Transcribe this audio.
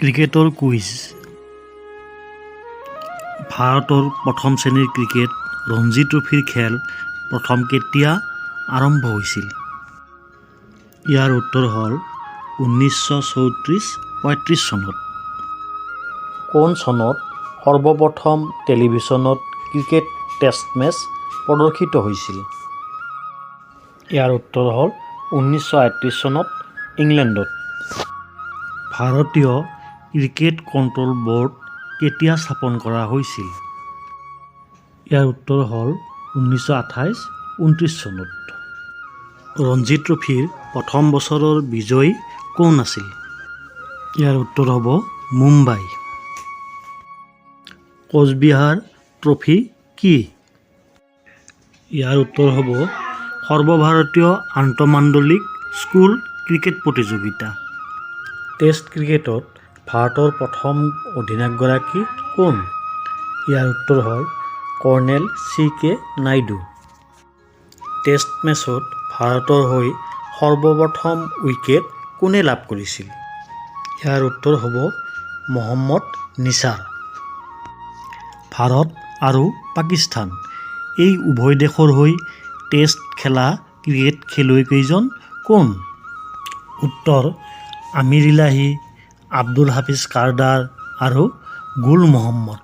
ক্ৰিকেটৰ কুইজ। ভাৰতৰ প্ৰথম শ্ৰেণীৰ ক্ৰিকেট ৰঞ্জী ট্ৰফীৰ খেল প্ৰথম কেতিয়া আৰম্ভ হৈছিল? ইয়াৰ উত্তৰ হ'ল 1934-35 চনত। কোন চনত সৰ্বপ্ৰথম টেলিভিছনত ক্ৰিকেট টেষ্ট মেচ প্ৰদৰ্শিত হৈছিল? ইয়াৰ উত্তৰ হ'ল 1938 চনত ইংলেণ্ডত। ভাৰতীয় ক্ৰিকেট কণ্ট্ৰল ব'ৰ্ড কেতিয়া স্থাপন কৰা হৈছিল? ইয়াৰ উত্তৰ হ'ল 1928-29 চনত। ৰঞ্জী ট্ৰফীৰ প্ৰথম বছৰৰ বিজয়ী কোন আছিল? ইয়াৰ উত্তৰ হ'ব মুম্বাই। কোচবিহাৰ ট্ৰফী কি? ইয়াৰ উত্তৰ হ'ব সৰ্বভাৰতীয় আন্তঃমাণ্ডলিক স্কুল ক্ৰিকেট প্ৰতিযোগিতা। টেষ্ট ক্ৰিকেটত ভাৰতৰ প্ৰথম অধিনায়কগৰাকী কোন? ইয়াৰ উত্তৰ হ'ল কৰ্ণেল চি কে নাইডু। টেষ্ট মেচত ভাৰতৰ হৈ সৰ্বপ্ৰথম উইকেট কোনে লাভ কৰিছিল? ইয়াৰ উত্তৰ হ'ব মহম্মদ নিছাৰ। ভাৰত আৰু পাকিস্তান এই উভয় দেশৰ হৈ টেষ্ট খেলা ক্ৰিকেট খেলুৱৈকেইজন কোন? উত্তৰ আমিৰ ইলাহী, আব্দুল হাফিজ কাৰ্দাৰ আৰু গুল মহম্মদ।